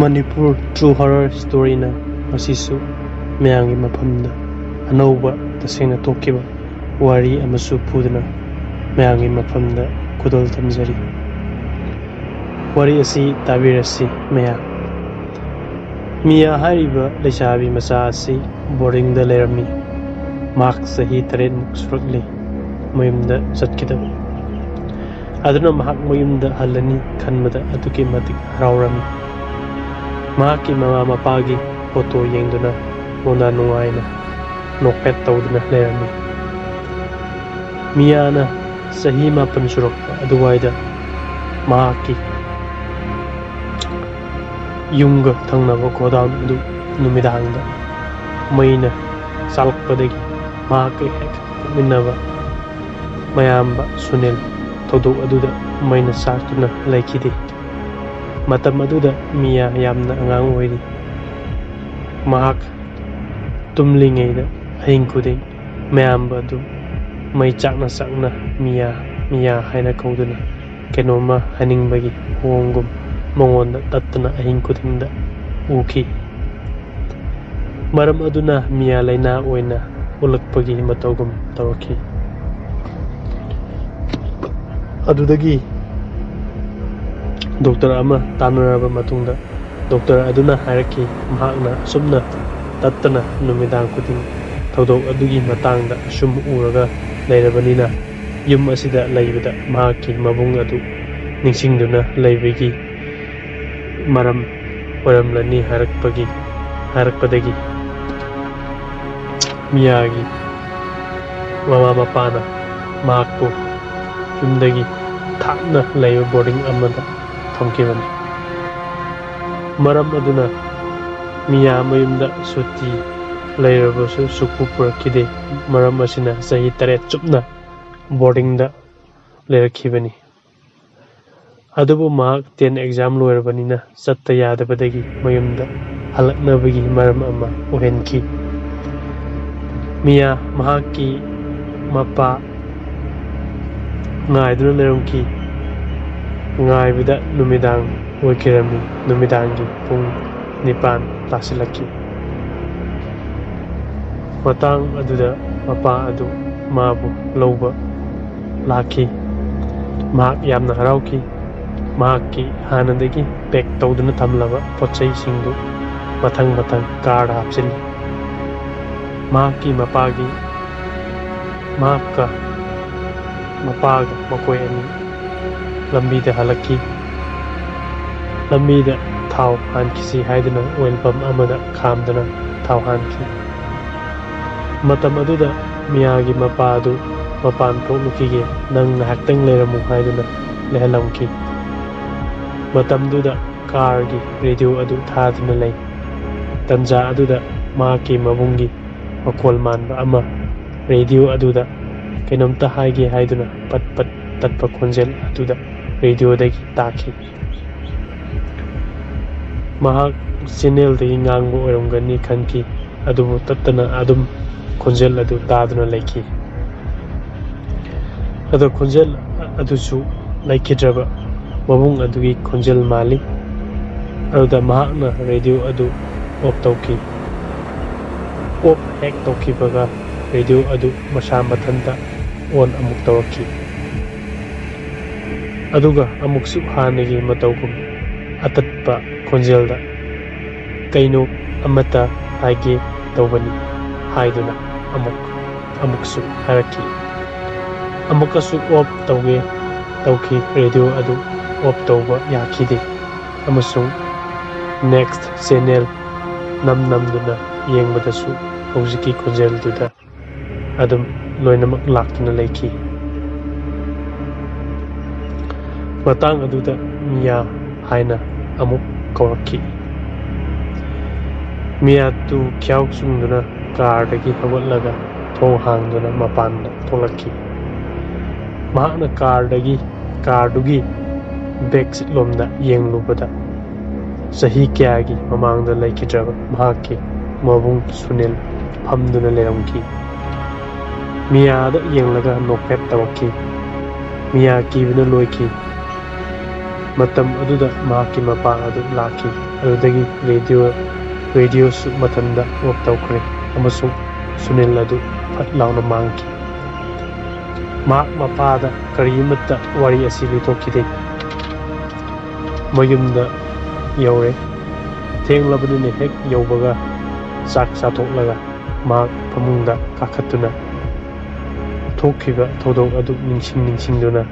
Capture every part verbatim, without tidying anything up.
Manipur True Horror Storyꯅ ꯉꯁꯤꯁꯨ ꯃꯌꯥꯝꯒꯤ ꯃꯐꯝꯗ ꯑꯅꯧꯕ ꯇꯁꯦꯡꯅ ꯊꯣꯛꯈꯤꯕ ꯋꯥꯔꯤ ꯑꯃꯁꯨ ꯄꯨꯗꯨꯅ ꯃꯌꯥꯝꯒꯤ ꯃꯐꯝꯗ ꯈꯨꯗꯣꯜ ꯊꯝꯖꯔꯤ꯫ ꯋꯥꯔꯤ ꯑꯁꯤ ꯇꯥꯕꯤꯔꯁꯤ ꯃꯌꯥꯝ꯫ ꯃꯤꯌꯥ ꯍꯥꯏꯔꯤꯕ ꯂꯩꯁꯥꯕꯤ ꯃꯆꯥ ꯑꯁꯤ ꯕꯣꯔꯗꯤꯡꯗ ꯂꯩꯔꯝꯃꯤ꯫ ꯃꯍꯥꯛ ꯆꯍꯤ ꯇꯔꯦꯠꯃꯨꯛ ꯁꯨꯔꯛꯂꯤ ꯃꯌꯨꯝꯗ ꯆꯠꯈꯤꯗꯕ꯫ ꯑꯗꯨꯅ ꯃꯍꯥꯛ ꯃꯌꯨꯝꯗ ꯍꯜꯂꯅꯤ ꯈꯟꯕꯗ ꯑꯗꯨꯛꯀꯤ ꯃꯇꯤꯛ ꯍꯔꯥꯎꯔꯝꯃꯤ꯫ ꯃꯍꯥꯛꯀꯤ ꯃꯃꯥ ꯃꯄꯥꯒꯤ ꯐꯣꯇꯣ ꯌꯦꯡꯗꯨꯅ ꯃꯣꯟꯗꯥ ꯅꯨꯡꯉꯥꯏꯅ ꯅꯣꯛꯐꯦꯠ ꯇꯧꯗꯨꯅ ꯂꯩꯔꯝꯃꯤ꯫ ꯃꯤꯌꯥꯅ ꯆꯍꯤ ꯃꯥꯄꯟ ꯁꯨꯔꯛꯄ ꯑꯗꯨꯋꯥꯏꯗ ꯃꯍꯥꯛꯀꯤ ꯌꯨꯝꯒ ꯊꯪꯅꯕ ꯒꯣꯗꯥꯎꯟ ꯑꯗꯨ ꯅꯨꯃꯤꯗꯥꯡꯗ ꯃꯩꯅ ꯆꯥꯛꯂꯛꯄꯗꯒꯤ ꯃꯍꯥꯛꯀ ꯍꯦꯛ ꯄꯣꯛꯃꯤꯟꯅꯕ ꯃꯌꯥꯝꯕ ꯁꯨꯅꯤꯜ ꯊꯧꯗꯣꯛ ꯑꯗꯨꯗ ꯃꯩꯅ ꯆꯥꯛꯇꯨꯅ ꯂꯩꯈꯤꯗꯦ꯫ ꯃꯇꯝ ꯑꯗꯨꯗ ꯃꯤꯌꯥ ꯌꯥꯝꯅ ꯑꯉꯥꯡ ꯑꯣꯏꯔꯤ꯫ ꯃꯍꯥꯛ ꯇꯨꯝꯂꯤꯉꯩꯗ ꯑꯍꯤꯡ ꯈꯨꯗꯤꯡ ꯃꯌꯥꯝꯕ ꯑꯗꯨ ꯃꯩ ꯆꯥꯛꯅ ꯆꯥꯛꯅ "ꯃꯤꯌꯥ, ꯃꯤꯌꯥ" ꯍꯥꯏꯅ ꯀꯧꯗꯨꯅ ꯀꯩꯅꯣꯝꯃ ꯍꯥꯏꯅꯤꯡꯕꯒꯤ ꯃꯑꯣꯡꯒꯨꯝ ꯃꯉꯣꯟꯗ ꯇꯠꯇꯅ ꯑꯍꯤꯡ ꯈꯨꯗꯤꯡꯗ ꯎꯈꯤ꯫ ꯃꯔꯝ ꯑꯗꯨꯅ ꯃꯤꯌꯥ ꯂꯥꯏꯅꯥ ꯑꯣꯏꯅ ꯑꯣꯜꯂꯛꯄꯒꯤ ꯃꯇꯧꯒꯨꯝ ꯇꯧꯔꯛꯈꯤ꯫ ꯑꯗꯨꯗꯒꯤ ꯗꯣꯛꯇꯔ ꯑꯃ ꯇꯥꯟꯅꯔꯕ ꯃꯇꯨꯡꯗ ꯗꯣꯛꯇꯔ ꯑꯗꯨꯅ ꯍꯥꯏꯔꯛꯈꯤ, ꯃꯍꯥꯛꯅ ꯑꯁꯨꯝꯅ ꯇꯠꯇꯅ ꯅꯨꯃꯤꯗꯥꯡ ꯈꯨꯗꯤꯡ ꯊꯧꯗꯣꯛ ꯑꯗꯨꯒꯤ ꯃꯇꯥꯡꯗ ꯑꯁꯨꯝ ꯎꯔꯒ ꯂꯩꯔꯕꯅꯤꯅ ꯌꯨꯝ ꯑꯁꯤꯗ ꯂꯩꯕꯗ ꯃꯍꯥꯛꯀꯤ ꯃꯕꯨꯡ ꯑꯗꯨ ꯅꯤꯡꯁꯤꯡꯗꯨꯅ ꯂꯩꯕꯒꯤ ꯃꯔꯝ ꯑꯣꯏꯔꯝꯂꯅꯤ ꯍꯥꯏꯔꯛꯄꯒꯤ, ꯍꯥꯏꯔꯛꯄꯗꯒꯤ ꯃꯤꯌꯥꯒꯤ ꯃꯃꯥ ꯃꯄꯥꯅ ꯃꯍꯥꯛꯄꯨ ꯌꯨꯝꯗꯒꯤ ꯊꯥꯞꯅ ꯂꯩꯕ ꯕꯣꯔꯗꯤꯡ ꯑꯃꯗ ꯊꯝꯈꯤꯕꯅꯤ꯫ ꯃꯔꯝ ꯑꯗꯨꯅ ꯃꯤꯌꯥ ꯃꯌꯨꯝꯗ ꯁꯨꯇꯤ ꯂꯩꯔꯕꯁꯨ ꯁꯨꯛꯄꯨ ꯄꯨꯔꯛꯈꯤꯗꯦ꯫ ꯃꯔꯝ ꯑꯁꯤꯅ ꯆꯍꯤ ꯇꯔꯦꯠ ꯆꯨꯞꯅ ꯕꯣꯔꯗꯤꯡꯗ ꯂꯩꯔꯛꯈꯤꯕꯅꯤ꯫ ꯑꯗꯨꯕꯨ ꯃꯍꯥꯛ ꯇꯦꯟ ꯑꯦꯛꯖꯥꯝ ꯂꯣꯏꯔꯕꯅꯤꯅ ꯆꯠꯇ ꯌꯥꯗꯕꯗꯒꯤ ꯃꯌꯨꯝꯗ ꯍꯜꯂꯛꯅꯕꯒꯤ ꯃꯔꯝ ꯑꯃ ꯑꯣꯏꯍꯟꯈꯤ꯫ ꯃꯤꯌꯥ ꯃꯍꯥꯛꯀꯤ ꯃꯄꯥ ꯉꯥꯏꯗꯨꯅ ꯂꯩꯔꯝꯈꯤ꯫ ꯉꯥꯏꯕꯗ ꯅꯨꯃꯤꯗꯥꯡ ꯑꯣꯏꯈꯤꯔꯝꯃꯤ꯫ ꯅꯨꯃꯤꯗꯥꯡꯒꯤ ꯄꯨꯡ ꯅꯤꯄꯥꯟ ꯇꯥꯁꯤꯜꯂꯛꯈꯤ꯫ ꯃꯇꯥꯡ ꯑꯗꯨꯗ ꯃꯄꯥ ꯑꯗꯨ ꯃꯥꯕꯨ ꯂꯧꯕ ꯂꯥꯛꯈꯤ꯫ ꯃꯍꯥꯛ ꯌꯥꯝꯅ ꯍꯔꯥꯎꯈꯤ꯫ ꯃꯍꯥꯛꯀꯤ ꯍꯥꯟꯅꯗꯒꯤ ꯄꯦꯛ ꯇꯧꯗꯨꯅ ꯊꯝꯂꯕ ꯄꯣꯠꯆꯩꯁꯤꯡꯗꯨ ꯃꯊꯪ ꯃꯊꯪ ꯀꯥꯔꯗ ꯍꯥꯞꯆꯤꯜꯂꯤ꯫ ꯃꯍꯥꯛꯀꯤ ꯃꯄꯥꯒꯤ ꯃꯍꯥꯛꯀ ꯃꯄꯥꯒ ꯃꯈꯣꯏ ꯑꯅꯤ ꯂꯝꯕꯤꯗ ꯍꯜꯂꯛꯈꯤ꯫ ꯂꯝꯕꯤꯗ ꯊꯥꯎ ꯍꯥꯟꯈꯤꯁꯤ ꯍꯥꯏꯗꯨꯅ ꯑꯣꯏꯜ ꯄꯝ ꯑꯃꯗ ꯈꯥꯝꯗꯨꯅ ꯊꯥꯎ ꯍꯥꯟꯈꯤ꯫ ꯃꯇꯝ ꯑꯗꯨꯗ ꯃꯤꯌꯥꯒꯤ ꯃꯄꯥ ꯑꯗꯨ ꯃꯄꯥꯟ ꯊꯣꯛꯂꯨꯈꯤꯒꯦ, ꯅꯪ ꯉꯥꯏꯍꯥꯛꯇꯪ ꯂꯩꯔꯝꯃꯨ ꯍꯥꯏꯗꯨꯅ ꯂꯩꯍꯜꯂꯝꯈꯤ꯫ ꯃꯇꯝꯗꯨꯗ ꯀꯥꯔꯒꯤ ꯔꯦꯗꯤꯑꯣ ꯑꯗꯨ ꯊꯥꯗꯨꯅ ꯂꯩ꯫ ꯇꯟꯖꯥ ꯑꯗꯨꯗ ꯃꯍꯥꯛꯀꯤ ꯃꯕꯨꯡꯒꯤ ꯃꯈꯣꯜ ꯃꯥꯟꯕ ꯑꯃ ꯔꯦꯗꯤꯑꯣ ꯑꯗꯨꯗ ꯀꯩꯅꯣꯝꯇ ꯍꯥꯏꯒꯦ ꯍꯥꯏꯗꯨꯅ ꯄꯠ ꯄꯠ ꯇꯠꯄ ꯈꯣꯟꯖꯦꯜ ꯑꯗꯨꯗ ꯔꯦꯗꯤꯑꯣꯗꯒꯤ ꯇꯥꯈꯤ꯫ ꯃꯍꯥꯛ ꯆꯦꯅꯦꯜꯗꯒꯤ ꯉꯥꯡꯕ ꯑꯣꯏꯔꯝꯒꯅꯤ ꯈꯟꯈꯤ, ꯑꯗꯨꯕꯨ ꯇꯠꯇꯅ ꯑꯗꯨꯝ ꯈꯣꯟꯖꯦꯜ ꯑꯗꯨ ꯇꯥꯗꯨꯅ ꯂꯩꯈꯤ꯫ ꯑꯗꯣ ꯈꯣꯟꯖꯦꯜ ꯑꯗꯨꯁꯨ ꯂꯩꯈꯤꯗ꯭ꯔꯕ ꯃꯕꯨꯡ ꯑꯗꯨꯒꯤ ꯈꯣꯟꯖꯦꯜ ꯃꯥꯜꯂꯤ꯫ ꯑꯗꯨꯗ ꯃꯍꯥꯛꯅ ꯔꯦꯗꯤꯑꯣ ꯑꯗꯨ ꯑꯣꯐ ꯇꯧꯈꯤ꯫ ꯑꯣꯐ ꯍꯦꯛ ꯇꯧꯈꯤꯕꯒ ꯔꯦꯗꯤꯑꯣ ꯑꯗꯨ ꯃꯁꯥ ꯃꯊꯟꯇ ꯑꯣꯟ ꯑꯃꯨꯛ ꯇꯧꯔꯛꯈꯤ꯫ ꯑꯗꯨꯒ ꯑꯃꯨꯛꯁꯨ ꯍꯥꯟꯅꯒꯤ ꯃꯇꯧꯒꯨꯝ ꯑꯇꯠꯄ ꯈꯣꯟꯖꯦꯜꯗ, "ꯀꯩꯅꯣ ꯑꯃꯠꯇ ꯍꯥꯏꯒꯦ ꯇꯧꯕꯅꯤ" ꯍꯥꯏꯗꯨꯅ ꯑꯃꯨꯛ ꯑꯃꯨꯛꯁꯨ ꯍꯥꯏꯔꯛꯈꯤ꯫ ꯑꯃꯨꯛꯀꯁꯨ ꯑꯣꯐ ꯇꯧꯒꯦ ꯇꯧꯈꯤ, ꯔꯦꯗꯤꯑꯣ ꯑꯗꯨ ꯑꯣꯐ ꯇꯧꯕ ꯌꯥꯈꯤꯗꯦ, ꯑꯃꯁꯨꯡ ꯅꯦꯛꯁ ꯆꯦꯅꯦꯜ ꯅꯝ ꯅꯝꯗꯨꯅ ꯌꯦꯡꯕꯗꯁꯨ ꯍꯧꯖꯤꯛꯀꯤ ꯈꯣꯟꯖꯦꯜꯗꯨꯗ ꯑꯗꯨꯝ ꯂꯣꯏꯅꯃꯛ ꯂꯥꯛꯇꯨꯅ ꯂꯩꯈꯤ꯫ ꯃꯇꯥꯡ ꯑꯗꯨꯗ ꯃꯤꯌꯥ ꯍꯥꯏꯅ ꯑꯃꯨꯛ ꯀꯧꯔꯛꯈꯤ꯫ ꯃꯤꯌꯥ ꯇꯨ ꯈ꯭ꯌꯥꯎ ꯆꯨꯡꯗꯨꯅ ꯀꯥꯔꯗꯒꯤ ꯍꯧꯒꯠꯂꯒ ꯊꯣꯡ ꯍꯥꯡꯗꯨꯅ ꯃꯄꯥꯟꯗ ꯊꯣꯛꯂꯛꯈꯤ꯫ ꯃꯍꯥꯛꯅ ꯀꯥꯔꯗꯒꯤ, ꯀꯥꯔꯗꯨꯒꯤ ꯕꯦꯛ ꯁꯤꯠꯂꯣꯝꯗ ꯌꯦꯡꯂꯨꯕꯗ, ꯆꯍꯤ ꯀꯌꯥꯒꯤ ꯃꯃꯥꯡꯗ ꯂꯩꯈꯤꯗ꯭ꯔꯕ ꯃꯍꯥꯛꯀꯤ ꯃꯕꯨꯡ ꯁꯨꯅꯤꯜ ꯐꯝꯗꯨꯅ ꯂꯩꯔꯝꯈꯤ꯫ ꯃꯤꯌꯥꯗ ꯌꯦꯡꯂꯒ ꯅꯣꯛꯐꯦꯠ ꯇꯧꯔꯛꯈꯤ꯫ ꯃꯤꯌꯥ ꯀꯤꯕꯅ ꯂꯣꯏꯈꯤ꯫ ꯃꯇꯝ ꯑꯗꯨꯗ ꯃꯍꯥꯛꯀꯤ ꯃꯄꯥ ꯑꯗꯨ ꯂꯥꯛꯈꯤ꯫ ꯑꯗꯨꯗꯒꯤ ꯔꯦꯗꯤꯑꯣ, ꯔꯦꯗꯤꯑꯣꯁꯨ ꯃꯊꯟꯇ ꯑꯣꯐ ꯇꯧꯈ꯭ꯔꯦ, ꯑꯃꯁꯨꯡ ꯁꯨꯅꯤꯜ ꯑꯗꯨ ꯐꯠ ꯂꯥꯎꯅ ꯃꯥꯡꯈꯤ꯫ ꯃꯍꯥꯛ ꯃꯄꯥꯗ ꯀꯔꯤꯃꯠꯇ ꯋꯥꯔꯤ ꯑꯁꯤ ꯂꯤꯊꯣꯛꯈꯤꯗꯦ꯫ ꯃꯌꯨꯝꯗ ꯌꯧꯔꯦ꯫ ꯊꯦꯡꯂꯕꯅꯤꯅ ꯍꯦꯛ ꯌꯧꯕꯒ ꯆꯥꯛ ꯆꯥꯊꯣꯛꯂꯒ ꯃꯍꯥꯛ ꯐꯃꯨꯡꯗ ꯀꯥꯈꯠꯇꯨꯅ ꯊꯣꯛꯈꯤꯕ ꯊꯧꯗꯣꯛ ꯑꯗꯨ ꯅꯤꯡꯁꯤꯡ ꯅꯤꯡꯁꯤꯡꯗꯨꯅ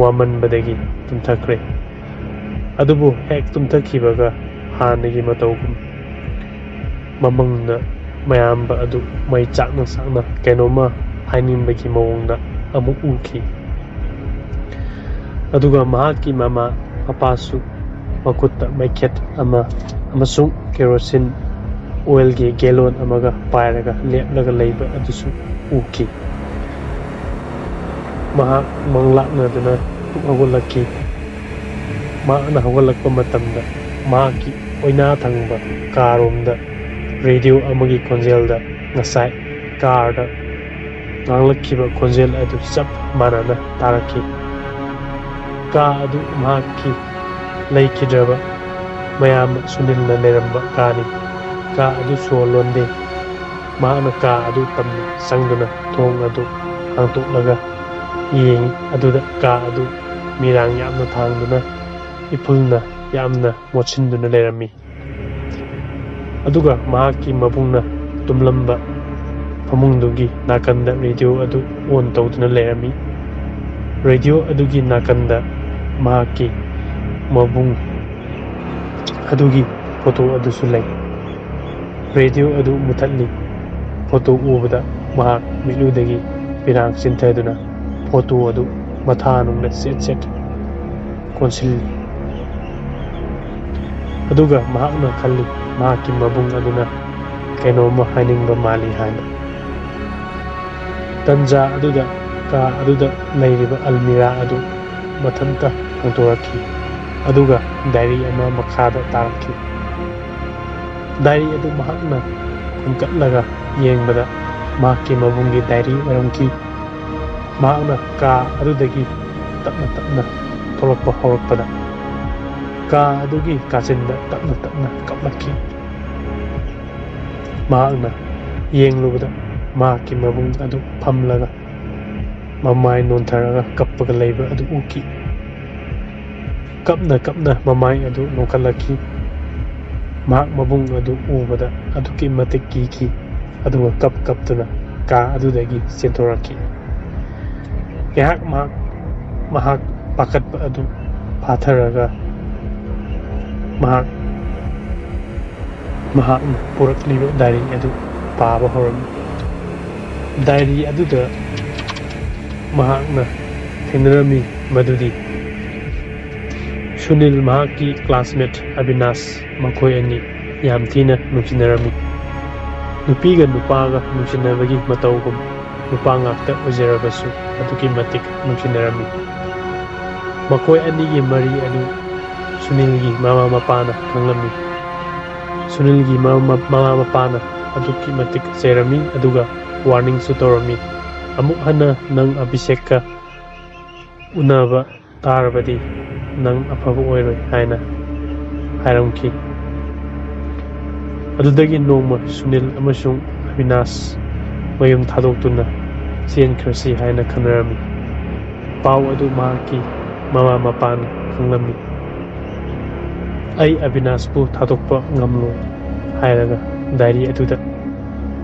ꯋꯥꯃꯟꯕꯗꯒꯤ ꯇꯨꯝꯊꯈ꯭ꯔꯦ꯫ ꯑꯗꯨꯕꯨ ꯍꯦꯛ ꯇꯨꯝꯊꯈꯤꯕꯒ ꯍꯥꯟꯅꯒꯤ ꯃꯇꯧꯒꯨꯝ ꯃꯃꯪꯗ ꯃꯌꯥꯝꯕ ꯑꯗꯨ ꯃꯩ ꯆꯥꯛꯅ ꯆꯥꯛꯅ ꯀꯩꯅꯣꯝꯃ ꯍꯥꯏꯅꯤꯡꯕꯒꯤ ꯃꯑꯣꯡꯗ ꯑꯃꯨꯛ ꯎꯈꯤ꯫ ꯑꯗꯨꯒ ꯃꯍꯥꯛꯀꯤ ꯃꯃꯥ ꯃꯄꯥꯁꯨ ꯃꯈꯨꯠꯇ ꯃꯩꯈꯦꯠ ꯑꯃ ꯑꯃꯁꯨꯡ ꯀꯦꯔꯣꯁꯤꯟ ꯑꯣꯏꯜꯒꯤ ꯒꯦꯂꯣꯟ ꯑꯃꯒ ꯄꯥꯏꯔꯒ ꯂꯦꯞꯂꯒ ꯂꯩꯕ ꯑꯗꯨꯁꯨ ꯎꯈꯤ꯫ ꯃꯍꯥꯛ ꯃꯪꯂꯥꯛꯅꯗꯨꯅ ꯍꯧꯒꯠꯂꯛꯈꯤ꯫ ꯃꯍꯥꯛꯅ ꯍꯧꯒꯠꯂꯛꯄ ꯃꯇꯝꯗ ꯃꯍꯥꯛꯀꯤ ꯑꯣꯏꯅꯥ ꯊꯪꯕ ꯀꯥꯔꯣꯝꯗ ꯔꯦꯗꯤꯑꯣ ꯑꯃꯒꯤ ꯈꯣꯟꯖꯦꯜꯗ ꯉꯁꯥꯏ ꯀꯥꯔꯗ ꯉꯥꯡꯂꯛꯈꯤꯕ ꯈꯣꯟꯖꯦꯜ ꯑꯗꯨ ꯆꯞ ꯃꯥꯟꯅꯅ ꯇꯥꯔꯛꯈꯤ꯫ ꯀꯥ ꯑꯗꯨ ꯃꯍꯥꯛꯀꯤ ꯂꯩꯈꯤꯗ꯭ꯔꯕ ꯃꯌꯥꯝꯕ ꯁꯨꯅꯤꯜꯅ ꯂꯩꯔꯝꯕ ꯀꯥꯅꯤ꯫ ꯀꯥ ꯑꯗꯨ ꯁꯣ ꯂꯣꯟꯗꯦ꯫ ꯃꯍꯥꯛꯅ ꯀꯥ ꯑꯗꯨ ꯇꯝꯅ ꯆꯪꯗꯨꯅ ꯊꯣꯡ ꯑꯗꯨ ꯍꯥꯡꯗꯣꯛꯂꯒ ꯌꯦꯡꯏ꯫ ꯑꯗꯨꯗ ꯀꯥ ꯑꯗꯨ ꯃꯤꯔꯥꯡ ꯌꯥꯝꯅ ꯊꯥꯡꯗꯨꯅ ꯏꯐꯨꯜꯅ ꯌꯥꯝꯅ ꯃꯣꯠꯁꯤꯟꯗꯨꯅ ꯂꯩꯔꯝꯃꯤ꯫ ꯑꯗꯨꯒ ꯃꯍꯥꯛꯀꯤ ꯃꯕꯨꯡꯅ ꯇꯨꯝꯂꯝꯕ ꯐꯃꯨꯡꯗꯨꯒꯤ ꯅꯥꯀꯟꯗ ꯔꯦꯗꯤꯑꯣ ꯑꯗꯨ ꯑꯣꯟ ꯇꯧꯗꯨꯅ ꯂꯩꯔꯝꯃꯤ꯫ ꯔꯦꯗꯤꯑꯣ ꯑꯗꯨꯒꯤ ꯅꯥꯀꯟꯗ ꯃꯍꯥꯛꯀꯤ ꯃꯕꯨꯡ ꯑꯗꯨꯒꯤ ꯐꯣꯇꯣ ꯑꯗꯨꯁꯨ ꯂꯩ꯫ ꯔꯦꯗꯤꯑꯣ ꯑꯗꯨ ꯃꯨꯊꯠꯂꯤ꯫ ꯐꯣꯇꯣ ꯎꯕꯗ ꯃꯍꯥꯛ ꯃꯤꯠꯂꯨꯗꯒꯤ ꯄꯤꯔꯥꯡ ꯆꯤꯟꯊꯗꯨꯅ ꯐꯣꯇꯣ ꯑꯗꯨ ꯃꯊꯥꯅꯨꯡꯗ ꯁꯦꯠ ꯁꯦꯠ ꯀꯣꯟꯁꯤꯜꯂꯤ꯫ ꯑꯗꯨꯒ ꯃꯍꯥꯛꯅ ꯈꯜꯂꯤ, ꯃꯍꯥꯛꯀꯤ ꯃꯕꯨꯡ ꯑꯗꯨꯅ ꯀꯩꯅꯣꯝꯃ ꯍꯥꯏꯅꯤꯡꯕ ꯃꯥꯜꯂꯤ ꯍꯥꯏꯅ꯫ ꯇꯟꯖꯥ ꯑꯗꯨꯗ ꯀꯥ ꯑꯗꯨꯗ ꯂꯩꯔꯤꯕ ꯑꯜꯃꯤꯔꯥ ꯑꯗꯨ ꯃꯊꯟꯇ ꯍꯥꯡꯗꯣꯔꯛꯈꯤ, ꯑꯗꯨꯒ ꯗꯥꯏꯔꯤ ꯑꯃ ꯃꯈꯥꯗ ꯇꯥꯔꯛꯈꯤ꯫ ꯗꯥꯏꯔꯤ ꯑꯗꯨ ꯃꯍꯥꯛꯅ ꯈꯨꯟꯀꯠꯂꯒ ꯌꯦꯡꯕꯗ ꯃꯍꯥꯛꯀꯤ ꯃꯕꯨꯡꯒꯤ ꯗꯥꯏꯔꯤ ꯑꯣꯏꯔꯝꯈꯤ꯫ ꯃꯍꯥꯛꯅ ꯀꯥ ꯑꯗꯨꯗꯒꯤ ꯇꯞꯅ ꯇꯞꯅ ꯊꯣꯛꯂꯛꯄ ꯍꯧꯔꯛꯄꯗ ꯀꯥ ꯑꯗꯨꯒꯤ ꯀꯥꯆꯤꯟꯗ ꯇꯞꯅ ꯇꯞꯅ ꯀꯞꯂꯛꯈꯤ꯫ ꯃꯍꯥꯛꯅ ꯌꯦꯡꯂꯨꯕꯗ ꯃꯍꯥꯛꯀꯤ ꯃꯕꯨꯡ ꯑꯗꯨ ꯐꯝꯂꯒ ꯃꯃꯥꯏ ꯅꯣꯟꯊꯔꯒ ꯀꯞꯄꯒ ꯂꯩꯕ ꯑꯗꯨ ꯎꯈꯤ꯫ ꯀꯞꯅ ꯀꯞꯅ ꯃꯃꯥꯏ ꯑꯗꯨ ꯅꯣꯟꯈꯠꯂꯛꯈꯤ꯫ ꯃꯍꯥꯛ ꯃꯕꯨꯡ ꯑꯗꯨ ꯎꯕꯗ ꯑꯗꯨꯛꯀꯤ ꯃꯇꯤꯛ ꯀꯤꯈꯤ, ꯑꯗꯨꯒ ꯀꯞ ꯀꯞꯇꯨꯅ ꯀꯥ ꯑꯗꯨꯗꯒꯤ ꯆꯦꯟꯊꯣꯔꯛꯈꯤ꯫ ꯉꯥꯏꯍꯥꯛ ꯃꯍꯥꯛ, ꯃꯍꯥꯛ ꯄꯥꯈꯠꯄ ꯑꯗꯨ ꯐꯥꯊꯔꯒ ꯃꯍꯥꯛ, ꯃꯍꯥꯛꯅ ꯄꯨꯔꯛꯂꯤꯕ ꯗꯥꯏꯔꯤ ꯑꯗꯨ ꯄꯥꯕ ꯍꯧꯔꯝꯃꯤ꯫ ꯗꯥꯏꯔꯤ ꯑꯗꯨꯗ ꯃꯍꯥꯛꯅ ꯊꯦꯡꯅꯔꯝꯃꯤ ꯃꯗꯨꯗꯤ ꯁꯨꯅꯤꯜ ꯃꯍꯥꯛꯀꯤ classmate ꯑꯕꯤꯅꯥꯁ, ꯃꯈꯣꯏ ꯑꯅꯤ ꯌꯥꯝ ꯊꯤꯅ ꯅꯨꯡꯁꯤꯅꯔꯝꯃꯤ꯫ ꯅꯨꯄꯤꯒ ꯅꯨꯄꯥꯒ ꯅꯨꯡꯁꯤꯅꯕꯒꯤ ꯃꯇꯧꯒꯨꯝ ꯅꯨꯄꯥ ꯉꯥꯛꯇ ꯑꯣꯏꯖꯔꯕꯁꯨ ꯑꯗꯨꯛꯀꯤ ꯃꯇꯤꯛ ꯅꯨꯡꯁꯤꯅꯔꯝꯃꯤ꯫ ꯃꯈꯣꯏ ꯑꯅꯤꯒꯤ ꯃꯔꯤ ꯑꯗꯨ ꯁꯨꯅꯤꯜꯒꯤ ꯃꯃꯥ ꯃꯄꯥꯅ ꯈꯪꯂꯝꯃꯤ꯫ ꯁꯨꯅꯤꯜꯒꯤ ꯃꯃꯥ, ꯃꯃꯥ ꯃꯄꯥꯅ ꯑꯗꯨꯛꯀꯤ ꯃꯇꯤꯛ ꯆꯩꯔꯝꯃꯤ, ꯑꯗꯨꯒ warningꯁꯨ ꯇꯧꯔꯝꯃꯤ꯫ "ꯑꯃꯨꯛ ꯍꯟꯅ ꯅꯪ ꯑꯕꯤꯁꯦꯛꯀ ꯎꯅꯕ ꯇꯥꯔꯕꯗꯤ ꯅꯪ ꯑꯐꯕ ꯑꯣꯏꯔꯣꯏ" ꯍꯥꯏꯅ ꯍꯥꯏꯔꯝꯈꯤ꯫ ꯑꯗꯨꯗꯒꯤ ꯅꯣꯡꯃ ꯁꯨꯅꯤꯜ ꯑꯃꯁꯨꯡ ꯑꯕꯤꯅꯥꯁ ꯃꯌꯨꯝ ꯊꯥꯗꯣꯛꯇꯨꯅ ꯆꯦꯟꯈ꯭ꯔꯁꯤ ꯍꯥꯏꯅ ꯈꯟꯅꯔꯝꯃꯤ꯫ ꯄꯥꯎ ꯑꯗꯨ ꯃꯍꯥꯛꯀꯤ ꯃꯃꯥ ꯃꯄꯥꯅ ꯈꯪꯂꯝꯃꯤ꯫ "ꯑꯩ ꯑꯕꯤꯅꯥꯁꯄꯨ ꯊꯥꯗꯣꯛꯄ ꯉꯝꯂꯣꯏ" ꯍꯥꯏꯔꯒ ꯗꯥꯏꯔꯤ ꯑꯗꯨꯗ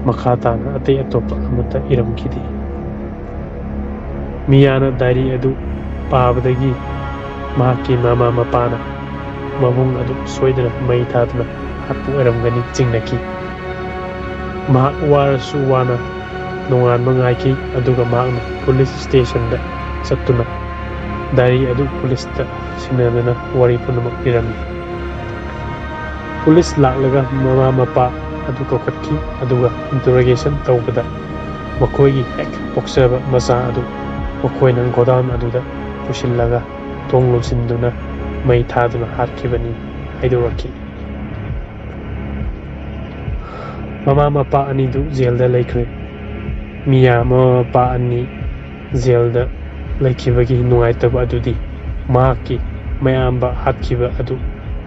ꯃꯈꯥ ꯇꯥꯅ ꯑꯇꯩ ꯑꯇꯣꯞꯄ ꯑꯃꯠꯇ ꯏꯔꯝꯈꯤꯗꯦ꯫ ꯃꯤꯌꯥꯅ ꯗꯥꯏꯔꯤ ꯑꯗꯨ ꯄꯥꯕꯗꯒꯤ ꯃꯍꯥꯛꯀꯤ ꯃꯃꯥ ꯃꯄꯥꯅ ꯃꯕꯨꯡ ꯑꯗꯨ ꯁꯣꯏꯗꯅ ꯃꯩ ꯊꯥꯗꯨꯅ ꯍꯥꯠꯄ ꯑꯣꯏꯔꯝꯒꯅꯤ ꯆꯤꯡꯅꯈꯤ꯫ ꯃꯍꯥꯛ ꯋꯥꯔꯁꯨ ꯋꯥꯅ ꯅꯣꯡꯉꯥꯟꯕ ꯉꯥꯏꯈꯤ, ꯑꯗꯨꯒ ꯃꯍꯥꯛꯅ ꯄꯨꯂꯤꯁ ꯁ꯭ꯇꯦꯁꯟꯗ ꯆꯠꯇꯨꯅ ꯗꯥꯏꯔꯤ ꯑꯗꯨ ꯄꯨꯂꯤꯁꯇ ꯁꯤꯟꯅꯗꯨꯅ ꯋꯥꯔꯤ ꯄꯨꯝꯅꯃꯛ ꯂꯤꯔꯝꯃꯤ꯫ ꯄꯨꯂꯤꯁ ꯂꯥꯛꯂꯒ ꯃꯃꯥ ꯃꯄꯥ ꯑꯗꯨ ꯀꯧꯈꯠꯈꯤ, ꯑꯗꯨꯒ interrogation ꯇꯧꯕꯗ ꯃꯈꯣꯏꯒꯤ ꯍꯦꯛ ꯄꯣꯛꯆꯕ ꯃꯆꯥ ꯑꯗꯨ ꯃꯈꯣꯏꯅ ꯒꯣꯗꯥꯎꯟ ꯑꯗꯨꯗ ꯄꯨꯁꯤꯜꯂꯒ ꯊꯣꯡ ꯂꯣꯟꯁꯤꯟꯗꯨꯅ ꯃꯩ ꯊꯥꯗꯨꯅ ꯍꯥꯠꯈꯤꯕꯅꯤ ꯍꯥꯏꯗꯣꯔꯛꯈꯤ꯫ ꯃꯃꯥ ꯃꯄꯥ ꯑꯅꯤꯗꯨ ꯖꯦꯜꯗ ꯂꯩꯈ꯭ꯔꯦ꯫ ꯃꯤꯌꯥ ꯃꯃꯥ ꯃꯄꯥ ꯑꯅꯤ ꯖꯦꯜꯗ ꯂꯩꯈꯤꯕꯒꯤ ꯅꯨꯡꯉꯥꯏꯇꯕ ꯑꯗꯨꯗꯤ ꯃꯍꯥꯛꯀꯤ ꯃꯌꯥꯝꯕ ꯍꯥꯠꯈꯤꯕ ꯑꯗꯨ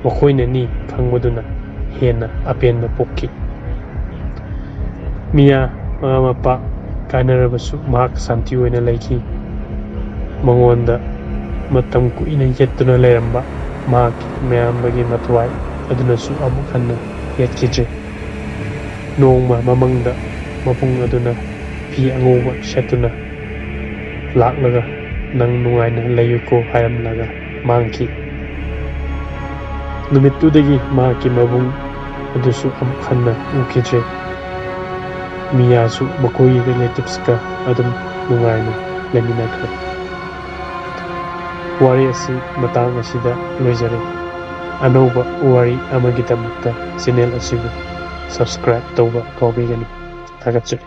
ꯃꯈꯣꯏꯅꯅꯤ ꯈꯪꯕꯗꯨꯅ ꯍꯦꯟꯅ ꯑꯄꯦꯟꯕ ꯄꯣꯛꯈꯤ꯫ ꯃꯤꯌꯥ ꯃꯃꯥ ꯃꯄꯥ ꯀꯥꯏꯅꯔꯕꯁꯨ ꯃꯍꯥꯛ ꯁꯥꯟꯇꯤ ꯑꯣꯏꯅ ꯂꯩꯈꯤ꯫ ꯃꯉꯣꯟꯗ ꯃꯇꯝ ꯀꯨꯏꯅ ꯌꯦꯠꯇꯨꯅ ꯂꯩꯔꯝꯕ ꯃꯍꯥꯛꯀꯤ ꯃꯌꯥꯝꯕꯒꯤ ꯃꯊ꯭ꯋꯥꯏ ꯑꯗꯨꯅꯁꯨ ꯑꯃꯨꯛ ꯍꯟꯅ ꯌꯦꯠꯈꯤꯗ꯭ꯔꯦ꯫ ꯅꯣꯡꯃ ꯃꯃꯪꯗ ꯃꯕꯨꯡ ꯑꯗꯨꯅ ꯐꯤ ꯑꯉꯧꯕ ꯁꯦꯠꯇꯨꯅ ꯂꯥꯛꯂꯒ, "ꯅꯪ ꯅꯨꯡꯉꯥꯏꯅ ꯂꯩꯌꯨꯀꯣ" ꯍꯥꯏꯔꯝꯂꯒ ꯃꯥꯡꯈꯤ꯫ ꯅꯨꯃꯤꯠꯇꯨꯗꯒꯤ ꯃꯍꯥꯛꯀꯤ ꯃꯕꯨꯡ ꯑꯗꯨꯁꯨ ꯑꯃꯨꯛ ꯍꯟꯅ ꯎꯈꯤꯗ꯭ꯔꯦ꯫ ꯃꯤꯌꯥꯁꯨ ꯃꯈꯣꯏꯒꯤ relatives ꯀ ꯑꯗꯨꯝ ꯅꯨꯡꯉꯥꯏꯅ ꯂꯩꯃꯤꯟꯅꯈ꯭ꯔꯦ꯫ ꯋꯥꯔꯤ ꯑꯁꯤ ꯃꯇꯥꯡ ꯑꯁꯤꯗ ꯂꯣꯏꯖꯔꯦ꯫ ꯑꯅꯧꯕ ꯋꯥꯔꯤ ꯑꯃꯒꯤꯗꯃꯛꯇ channel ꯑꯁꯤꯕꯨ subscribe ꯇꯧꯕ ꯀꯥꯎꯕꯤꯒꯅꯨ꯫ ꯊꯥꯒꯠꯆꯔꯤ꯫